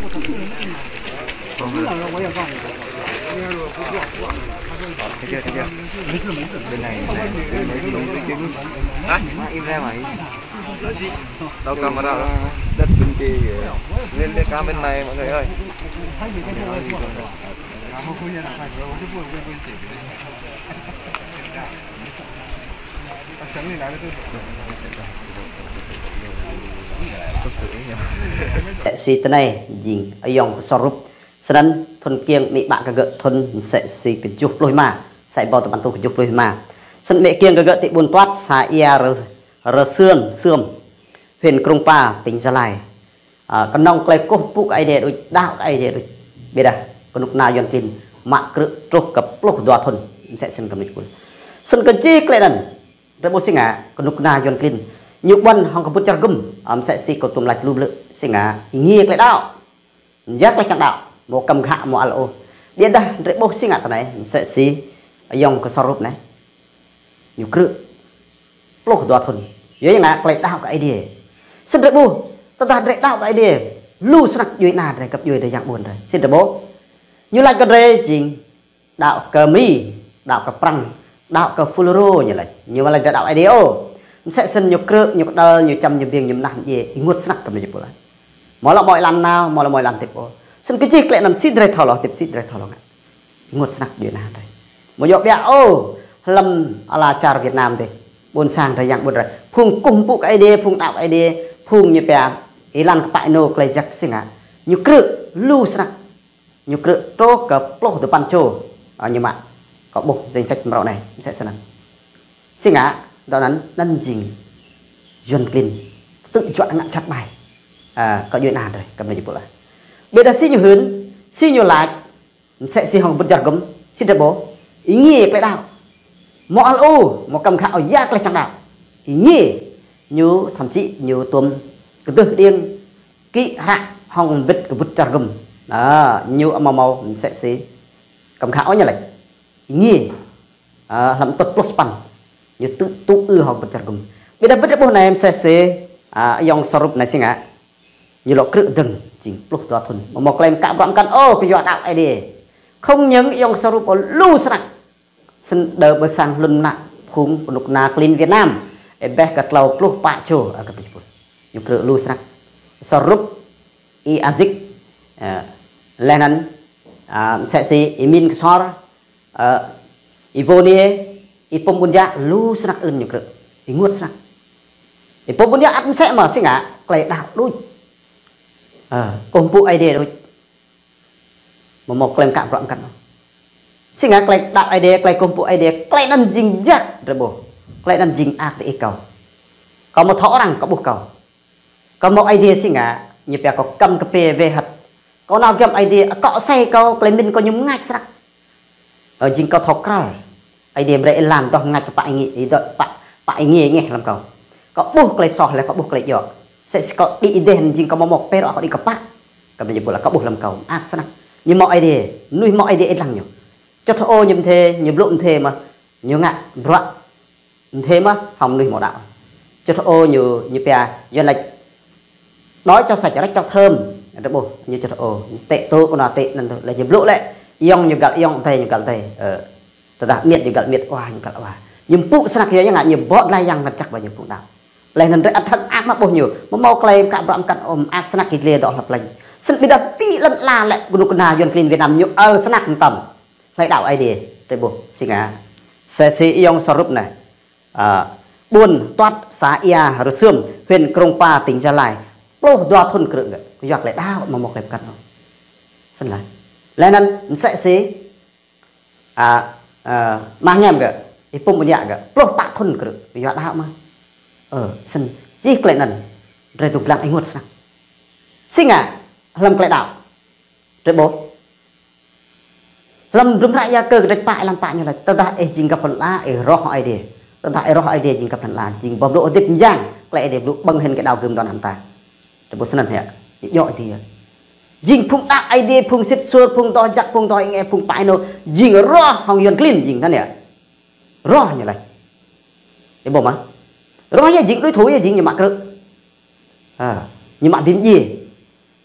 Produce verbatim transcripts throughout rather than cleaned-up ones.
Thấy chưa, thấy chưa? Bên này, bên này, bên này, bên này. Hả? Im ra mày. Tao camera. Đất bên kia kìa. Lên, lên cam bên này mọi người ơi. Msĕ si tinei jing ayŏng Ksor Rup. Snăn thŭn kiêng amĭ ƀă kơ gơ̆ thŭn msĕ si kjuh pluh êma. Sa êbâo dua păn êtuh kjuh pluh êma. Snăn amĭ kiêng kơ gơ̆ ti ƀuôn Tuăt, să Ia Rơ-, Rơsưn, Sưm, huyện Krông Pa, tỉnh Gia Lai. Ơ, knŏng klei kkuh mpŭ kơ Aê Diê đuč, đăo kơ Aê Diê đuč. Ƀiădah knŭk kna Yuăn klin mă krư̆ truh kơ pluh dua thŭn, msĕ snăn kơ mĭt pul. Snăn kơ jih klei anăn, drei ƀuh si ngă, knŭk kna Yuăn klin ñu ƀuăn hŏng kbŭt čar gŭm, ơ, msĕ si kâo tuôm lač lu blư̆, si ngă, êngiê klei đăo. Ya klei čiăng đăo, amâo kăm ghă amâo ăl ôh. Ƀiădah drei ƀuh si ngă tinei, msĕ si ayŏng Ksor Rup anei. Ñu krư̆ pluh dua thŭn. Yua ya ngă klei đăo kơ Aê Diê. Snăn drei ƀuh, tơdah drei đăo kơ Aê Diê, lu snăk djuê ana drei, găp djuê drei, yang ƀuôn drei. Snăn drei ƀuh. Ñu lač kơ drei jing đăo kơ Mi, đăo kơ Prăng, đăo kơ Fulro ñu lač. Ñu amâo lač drei đăo Aê Diê ôh. Msĕ snăn ñu krư̆, ñu kđăl, ñu čăm, ñu biêng, ñu mnah mdjiê, ênguôt snăk kơ mnuih pul. Amâo lŏ mâo êlan nao, amâo lŏ mâo êlan hdĭp ôh. Snăn kơ jih klei anăn si drei thâo lŏ hdĭp, si drei thâo lŏ ngă. Ênguôt snăk djuê ana drei. Amâo djŏ ƀiă ôh, hlăm ala čar Việt Nam dih. Ƀuôn sang drei, yang ƀuôn drei. Phung kkuh mpŭ kơ Aê Diê, phung đăo kơ Aê Diê, phung ñu pia êlan kpă ênô klei jăk si ngă. Ñu krư̆ lu snăk. Ñu krư̆ truh kơ pluh dua păn čô, ơ, ñu mă. Kâo ƀuh danh sách mrâo anei, msĕ snăn. Si ngă, dŏ anăn, anăn jing Yuăn klin ktư̆ juă ngă jhat ƀai. Ơ, kơ djuê ana drei, kơ mnuih pul. Ƀiădah si ñu hưn, si ñu lač, msĕ si hŏng kbŭt čar gŭm, si drei ƀuh, êngiê klei đăo. Amâo ăl ôh, amâo kăm ghă ôh ya klei čiăng đăo. Êngiê, ñu thậm chí ñu tuôm kdơ̆ng điêng, kĭ hră hŏng mbĭt kbŭt čar gŭm. Ơ, ñu amâo mâo msĕ si kăm ghă ôh ñu lač. Êngiê, ơ, hlăm mtŭt pluh sa păn. Ñu tŭ, tŭ ư hŏng kbŭt čar gŭm. Ƀiădah drei ƀuh anei msĕ si, ơ, ayŏng Ksor Rup anei si ngă. Ñu lŏ krư̆ dơ̆ng, jing pluh dua thŭn. Amâo mâo klei mkă bruă mkăn ôh, kyua đăo Aê Diê. Không những ayŏng Ksor Rup ôh, lu snăk. Snăn đơ ƀơ sang hlŭn mnă phung knŭk kna klin Việt Nam. Êbeh kơ tlâo pluh pă čô, ơ, kơ mnuih pul. Ñu krư̆ lu snăk. Ksor Rup, Y Azik, ơ, leh anăn, ơ, msĕ si Y Min Ksor, ơ, Y Vô Niê, Y Pum Ƀuôn Yă, lu snăk ưn ñu krư̆. Ênguôt snăk. Y Pum Ƀuôn Yă ăt msĕ mơh si ngă, klei đăo đuč. Ơ, kkuh mpŭ Aê Diê đuč. Amâo mâo klei mkă bruă mkăn ôh. Si ngă klei đăo Aê Diê, klei kkuh mpŭ Aê Diê, klei anăn jing jăk drei ƀuh. Klei anăn jing ak ti ih kâo. Kâo amâo thâo arăng, kâo ƀuh kâo. Kâo mâo Aê Diê si ngă, ñu pia kâo kăm kpiê wê hăt. Kâo nao giăm Aê Diê, akŏ asei kâo, klei mĭn kâo ñu mngač snăk. Ơ, jing kâo thâo kral. Aê Diê brei êlan doh mngač kpă êngiê, êdoh kpă, kpă êngiê ngeh hlăm kâo. Kâo ƀuh klei soh leh, kâo ƀuh klei djŏ. Msĕ si kâo đĭ êdeh jing kâo amâo mâo pĕ rŏ kâo đĭ kpă. Kơ mnuih pul kâo ƀuh hlăm kâo, mơak snăk. Ñu mâo Aê Diê, mnuih mâo Aê Diê êdlăng ñu. Čŭt hơô ñu mdê, ñu blŭ mdê mơh. Ñu ngă bruă mdê mơh, hŏng mnuih mâo đăo. Čŭt hơô ñu, ñu pia, Yuăn lač, đói cho sạch rách cho thơm. Drei ƀuh, ñu čŭt hơô, ñu tĕ tŭ, kơ nao tĕ, anăn tŭ, leh ñu blŭ lĕ, ayŏng ñu găl ayŏng, adei ñu găl adei. Ơ, tơdah amiêt ñu găl amiêt, awa ñu găl awa. Ñu mpŭ snăk yơh, ya ngă ñu bŏ dlai yang ngăn jăk ƀă ñu mpŭ đăo. Leh anăn drei ăt hơ̆k mơak mă ƀuh ñu, amâo mâo klei mkă bruă mkăn ôh, mơak snăk êdlê dôk hlăp lĕ. Snăn ƀiădah ti lăn ala lĕ knŭk kna Yuăn klin Việt Nam ñu ăl snăk mtam. Hlei đăo Aê Diê, drei ƀuh, si ngă. Msĕ si ayŏng Ksor Rup anei. Ơ, ƀuôn Tuăt, să Ia Rơsưm, huyện Krông Pa, tỉnh Gia Lai. Pluh dua thŭn krư̆ gơ̆. Kyua klei đăo amâo mâo klei mkăn ôh. Snăn lah. Leh anăn msĕ si, ơ, ơ, Ama Ngem gơ̆, Y Pum Ƀuôn Yă gơ̆. Pluh pă thŭn krư̆. Kyua đăo mơh. Ơ, snăn jih klei anăn. Drei dôk dlăng ênguôt snăk. Si ngă, hlăm klei đăo. Drei ƀuh. Hlăm hdruôm hră Yakơ kdrêč pă êlan pă ñu lač, tơdah ih jing găp hlăm ala, ih roh Aê Diê. Tơdah ih roh Aê Diê jing găp hlăm ala, jing boh blŭ hdĭp myang, klei Aê Diê blŭ ƀơ̆ng hĭn kơ đao gưm dŏ hnăn ta. Drei ƀuh snăn hĕ, ñu djŏ Aê Diê. Jing phung đăo Aê Diê, phung sĭt suôr, phung doh jăk, phung doh êngeh, phung kpă ênô, jing roh hŏng Yuăn klin jing anăn yơh. Roh ñu lač. Ih ƀuh mơh. Roh yơh jing đối thủ yơh jing ñu mă krư̆. Ha, ñu mă bi mdjiê.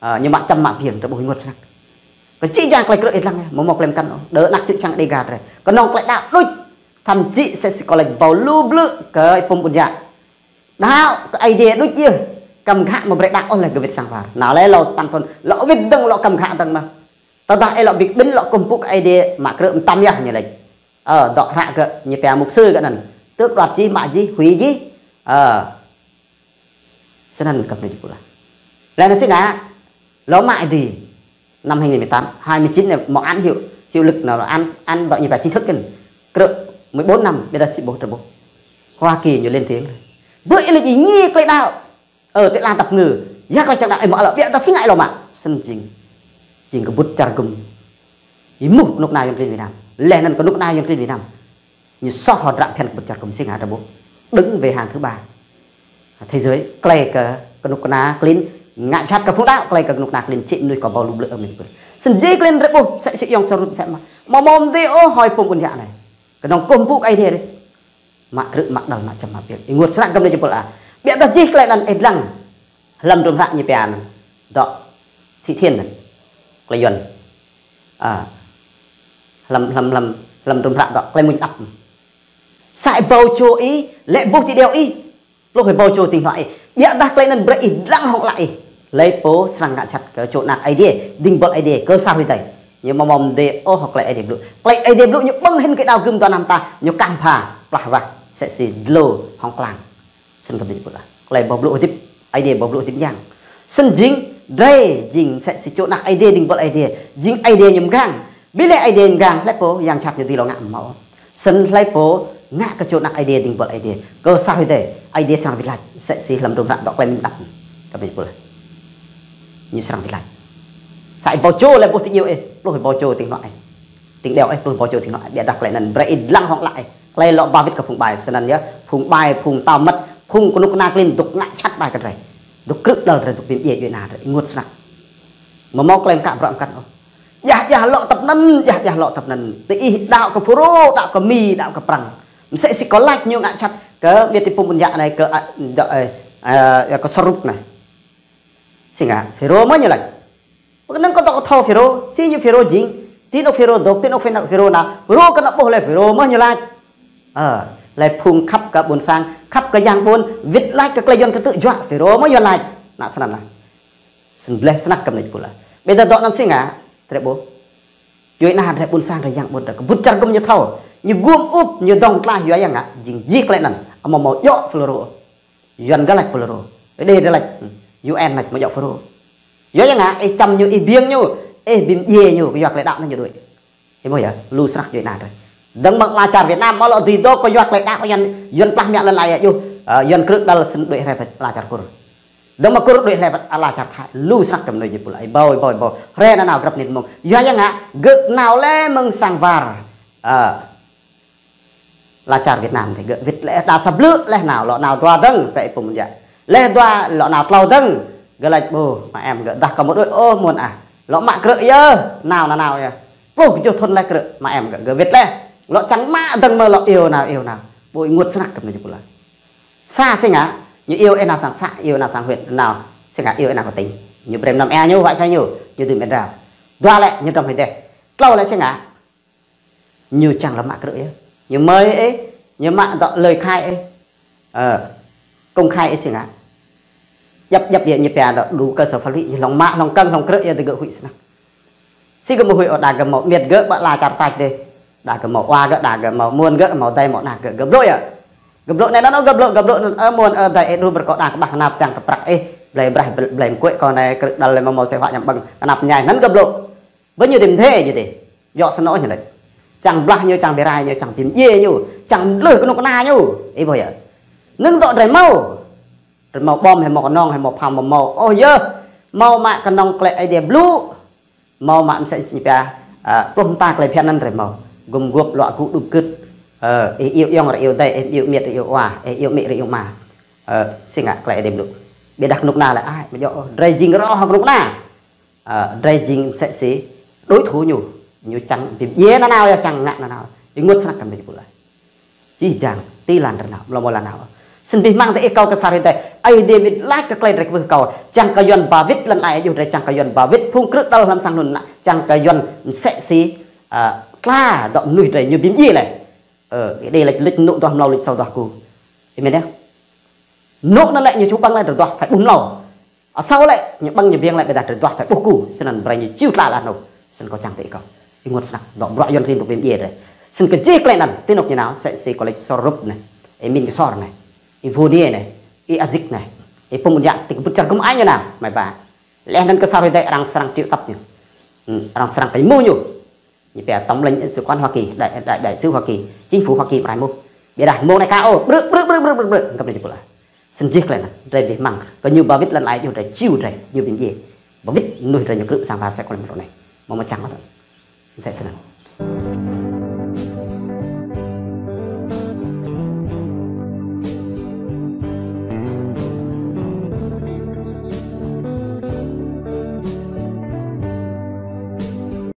Ơ, ñu mă čăm mă biêng, drei ƀuh ênguôt snăk. Kơ jih jang klei krư̆ ih dlăng, amâo mâo klei mkăn ôh. Đơ anak čư̆ čhiăng Đêga drei. Knŏng klei đăo đuč. Thăm čĭ msĕ si kâo lač ƀâo lu blư̆ kơ êpŭm ƀuôn yă. Đăo kơ Aê Diê đuč yơh. Kăm ghă amâo brei đăo ôh leh kơ wĭt sang war. Nao leh lŏ sa păn thŭn, lŏ wĭt dơ̆ng, lŏ kăm ghă dơ̆ng mơh. Tơdah ih lŏ bi kƀĭn, lŏ kkuh mpŭ kơ Aê Diê, mă krư̆ mtam yơh ñu lač. Ơ, dŏ hră gơ̆, ñu pia mục sư gơ̆ anăn. Tước đoạt jih, mă jih, hủy jih. Ơ. Snăn kơ mnuih jih pula. Leh anăn si ngă, lŏ mă Aê Diê. Năm hai nghìn mười tám, hai mươi chín này, một án hiệu, hiệu lực nào là án, án dŏ ñu pia chính thức kơ. Krư̆ mười bốn năm, ƀiădah si ƀuh, drei ƀuh. Hoa Kỳ ñu lên tiếng. Bơ ih lač ih ngă klei đăo. Ơ, ti ala tăp ngư. Ya klei čiăng đăo ih mă lŏ, ƀiădah si ngă ih lŏ mă. Snăn jing. Jing kbŭt čar gŭm. Êmuh knŭk kna Yuăn klin Việt Nam. Leh anăn knŭk kna Yuăn klin Việt Nam. Ñu soh hŏ hdră bhiăn kbŭt čar gŭm si ngă drei ƀuh. Đứng về hàng thứ ba. Thế giới, klei kơ knŭk kna klin ngă jhat kơ phung đăo, klei kơ knŭk kna klin čĭ mnuih kơ ƀâo lu blư̆ ơ mĭn pơ. Snăn jih klei anăn drei ƀuh, msĕ si ayŏng Sarut msĕ mơh. Amâo mâo mdê ôh hŏng êpŭm ƀuôn yă anei. Knŏng kkuh mpŭ kơ Aê Diê dih. Mă krư̆, mă đăl, mă čăm mă biêng. Ênguôt snăk kơ mnuih jih pula. Ƀiădah jih klei anăn ih dlăng. Hlăm hdruôm hră ñu pia anăn. Dŏ Thị Thiên anăn. Klei Yuăn. A. Hlăm, hlăm, hlăm, hlăm hdruôm hră dŏ klei mmuñ hđăp. Sa êbâo čô ih, lĕ ƀuh ti điêu ih. Pluh êbâo čô tĭng hnuă ih. Ƀiădah klei anăn brei ih dlăng hŏng ală ih. Hlei pô srăng ngă jhat kơ čô anak Aê Diê, dĭng buăl Aê Diê, kơ sa hruê êdei. Ñu amâo mâo mdê ôh hŏng klei Aê Diê blŭ. Klei Aê Diê blŭ ñu ƀơ̆ng hĭn kơ đao gưm dua năm ta, ñu kăm pha, plah wah, msĕ si dlô hŏng klang. Snăn kơ mnuih jih pula. Klei boh blŭ hdĭp, Aê Diê boh blŭ hdĭp myang. Snăn jing, drei jing msĕ si čô anak Aê Diê, dĭng buăl Aê Diê. Jing Aê Diê ñu mgang. Bi leh Aê Diê mgang, hlei pô yang jhat ñu dưi lŏ ngă mâo. Snăn hlei pô ngă kơ čô anak Aê Diê, dĭng buăl Aê Diê. Kơ sa hruê êdei, Aê Diê srăng wĭt lač, msĕ si hlăm hdruôm hră dŏ klei mmuñ hđăp. Kơ mnuih jih pula. Ñu srăng wĭt lač. Sa êbâo čô lĕ ƀuh ti điêu ih, pluh êbâo čô tĭng hnuă ih. Tĭng điêu ih, pluh êbâo čô tĭng hnuă ih. Ƀiădah klei anăn brei ih dlăng hŏng ală ih. Klei lŏ ba wĭt kơ phung ƀai, snăn yơh. Phung ƀai, phung tâo măt, phung knŭk kna klin dôk ngă jhat ƀai kơ drei. Dôk krư̆ đăl drei, dôk bi mdjiê djuê ana drei. Ênguôt snăk. Amâo mâo klei mkă bruă mkăn ôh. Djah djah lŏ tăp anăn, djah djah lŏ tăp anăn. Ti ih đăo kơ Fulro, đăo kơ Mi, đăo kơ Prăng. Msĕ si kâo lač ñu ngă jhat kơ ƀiădah êpŭm ƀuôn yă anei kơ, a, dŏ, ơ, ơ, kơ Sarut anei. Si ngă, Fulro mơh ñu lač. Pơ anăn kâo dôk thâo Fulro, si ñu Fulro jing. Ti anôk Fulro dôk, ti anôk Fulro nao. Fulro kơ anôk ƀuh leh Fulro mơh ñu lač. Ơ, leh phung khăp kơ ƀuôn sang, khăp kơ yang ƀuôn, wĭt lač kơ klei Yuăn ktư̆ juă, Fulro mơh Yuăn lač. Nă snăn lah. Snăn dleh snăk kơ mnuih jih pula. Ƀiădah dŏ anăn si ngă, drei ƀuh. Djuê ana drei ƀuôn sang drei yang ƀuôn drei. Kbŭt čar gŭm ñu thâo. Ñu guôm ŭp, ñu dŏng tlaih yua yang ngă. Jing jih klei anăn. Amâo mâo djŏ Fulro. Yuăn gơ̆ lač Fulro. Êdei drei lač. U N lač amâo djŏ Fulro. Yua yang ngă, ih čăm ñu, ih biêng ñu. Ih bi mdjiê ñu, kyua klei đăo anăn ñu đuĕ. Ih ƀuh yơh, lu snăk djuê ana drei. Dơ̆ng mơ̆ng ala čar Việt Nam, amâo lŏ dưi dôk kyua klei đăo Yuăn, Yuăn plah mă lăn ala ya juh. Ơ, Yuăn krư̆ đăl snăn đuĕ hriê ala čar Kur. Dơ̆ng mơ̆ng Kur đuĕ hlei pă ala čar Thái, lu snăk kơ mnuih jih pula, êbâo, êbâo, êbâo. Hriê nanao grăp anei mơ̆ng. Yua yang ngă, gơ̆ nao leh mơ̆ng sang war. Ơ. Ala čar Việt Nam dih, gơ̆ wĭt leh đa sa blư̆ leh nao, lŏ nao dua dơ̆ng, msĕ êpŭm ƀuôn yă. Leh dua, lŏ nao tlâo dơ̆ng. Gơ̆ lač, ƀuh, mă em gơ̆, dah kâo amâo đuĕ ôh mơ̆n ah. Lŏ mă krư̆ yơh, nao nanao yơh. Pluh kjuh thŭn leh krư̆, mă em gơ̆, gơ̆ wĭt leh. Lŏ čiăng mă dơ̆ng mơh lŏ iêu nao, iêu nao. Ƀuh ênguôt snăk kơ mnuih jih pula. Sa si ngă, ñu iêu ih nao sang xã, iêu nao sang huyện, nao si ngă iêu ih nao kơ tỉnh. Ñu brei mnăm êa ñu, huăi asei ñu, ñu dưi mĭn rao. Dua lĕ, ñu dŏng hĕ deh. Tlâo lĕ si ngă, ñu čiăng lŏ mă krư̆ yơh. Ñu mời ih, ñu mă dŏ lời khai ih. Ơ, công khai ih si ngă. Djăp djăp yơh ñu pia dŏ đủ cơ sở pháp lý, ñu hlŏng mă, hlŏng kơ̆ng, hlŏng krư̆ yơh digơ̆ huĭ snăk. Si gơ̆ amâo huĭ ôh, đa gơ̆ mâo amiêt gơ̆, ƀă ala čar tač dih. Đa gơ̆ mâo awa gơ̆, đa gơ̆ mâo amuôn gơ̆, mâo adei mâo anak gơ̆, gơ̆ blŭ yơh. Gơ̆ blŭ anei anăn, gơ̆ blŭ, gơ̆ blŭ anăn, ơ amuôn, ơ adei, ih đru brei kâo đa kƀah knap čiăng kơ prăk ih. Blei braih, blei mkuĕ kâo anei, krư̆ đăl leh amâo mâo asei huă ñăm ƀơ̆ng. Knap mñai anăn gơ̆ blŭ. Bơ ñu dê mdê ñu dê. Djŏ snăn ôh ñu lač. Čiăng blah ñu, čiăng bi rai ñu, čiăng bi mdjiê ñu, čiăng mdlưh knŭk kna ñu. Ih ƀuh yơh. Năng dŏ drei mâo. Drei mâo bom, hĕ mâo knŏng, hĕ mâo phao, mâo mâo. Ôh yơh. Mâo mă knŏng klei Aê Diê blŭ. Mâo mă msĕ si ñu pia, a, pluh mta klei bhiăn anăn drei mâo. Gum guôp luă gŭ đup gưt. Ơ, ih iêu ayŏng drei iêu adei, ih iêu amiêt drei iêu awa, ih iêu amĭ drei iêu ama. Ơ, si ngă klei Aê Diê blŭ. Ƀiădah knŭk kna lĕ, ai, amâo djŏ, drei jing roh knŭk kna. Ơ, drei jing msĕ si đối thủ ñu, ñu čiăng bi mdjiê nanao yơh, čiăng ngă nanao. Ênguôt snăk kơ mnuih jih pula. Jih jang, ti lăn drei nao, amâo lŏ mâo lăn nao. Snăn bi hmăng ti ih kâo kơ sa hruê êdei, Aê Diê wĭt lač kơ klei drei kwưh akâo, čiăng kơ Yuăn ba wĭt lăn ala êa juh drei, čiăng kơ Yuăn ba wĭt phung krư̆ đăl hlăm sang hnŭn anăn, čiăng kơ Yuăn msĕ si, a, tla dŏ mnuih drei ñu bi mdjiê leh. Ơ, Êđê lač luč nô̆ duah mlâo luč asâo duah ku. Ih mĭn yơh. Nô̆ anăn lĕ ñu ču ƀơ̆ng leh drei duah phải ƀuh mlâo. Asâo lĕ ñu ƀơ̆ng ñu biêng leh, ƀiădah drei duah phải ƀuh ku, snăn brei ñu čiu tla leh anôk. Snăn kâo čiăng ti kâo. Ênguôt snăk, dŏ bruă Yuăn rin dôk bi mdjiê drei. Snăn kơ jih klei anăn, ti anôk ñu nao, msĕ si kâo lač Sôr Rup anei, Y Min Ksor anei, Y Vô Niê anei, Y Azik anei, Y Pum Ƀuôn Yă, ti kbŭt čar gŭm ai ñu nao, mơ̆ng ba. Leh anăn kơ sa hruê dih arăng srăng triệu tập ñu. Hmm, arăng srăng kơ êmô ñu. Ñu pia tổng lãnh sự quán Hoa Kỳ, đại, đại, đại sứ Hoa Kỳ, chính phủ Hoa Kỳ mrai mŭt. Ƀiădah mơ̆ng anei ka ôh, brư̆, brư̆, brư̆, brư̆, brư̆, brư̆, kăm anei jih pula. Snăn jih klei anăn, drei bi hmăng, kơ ñu ba wĭt lăn ala êa juh drei, čiu drei, ñu bi mdjiê. Ba wĭt mnuih drei ñu krư̆ sang pha msĕ kơ mrâo anei. Amâo mâo čiăng ôh. Msĕ snăn.